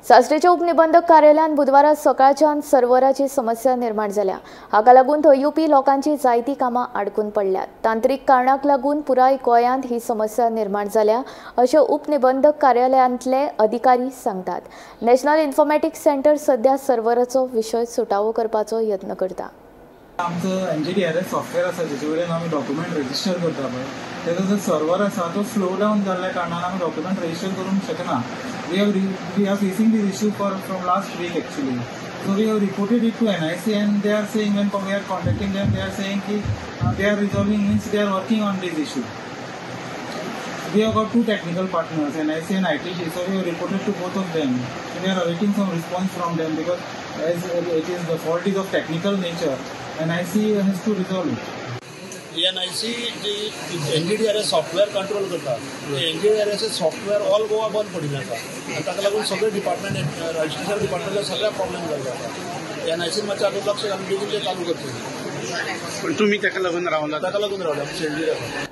साश्टीच्या उपनिबंधक कार्यालयान बुधवारा सकाळच्यान सर्व्हराची समस्या निर्माण जाल्या. हाका लागून थंय येवपी लोकांची जायती कामां आडकून पडल्यात. तांत्रिक कारणाक लागून पुराय गोंयांत ही समस्या निर्माण जाल्या अशें उपनिबंधक कार्यालयांतले अधिकारी सांगतात. नॅशनल इन्फॉर्मॅटिक्स सेंटर सध्या सर्व्हराचो विशय सुटावो करपाचो यत्न करता. आमचो NGDRS software आसा जेचे वयल्यान आमी डॉक्युमेंट रजिस्टर करता पळय, तेजो जो सर्वर आसा तो स्लो डावन जाल्ल्या कारणान आमी डॉक्युमेंट रजिस्टर करूंक शकना. We are facing this issue from last week actually. So we have reported it to NIC and they are saying, when we are contacting them, they are saying की they are resolving, means they are working on this issue. We have got two technical partners, NIC and ITC, so we have reported to both of them. So we are awaiting some response from them because as it is the fault is of technical nature, NIC has to resolve it. NIC ji NGDRS software control करता, NGDRS software all Goa बंद पडिल्लें आसा आनी ताका लागून सगळे department, registration डिपार्टमेंटाक सगळ्या problem जाल्ले आसा. NIC मातशें आतां लक्ष घालून बेगीन तें चालू करचें. पण तुमी ताका लागून रावला? ताका लागून रावला, आमचे NGDRS.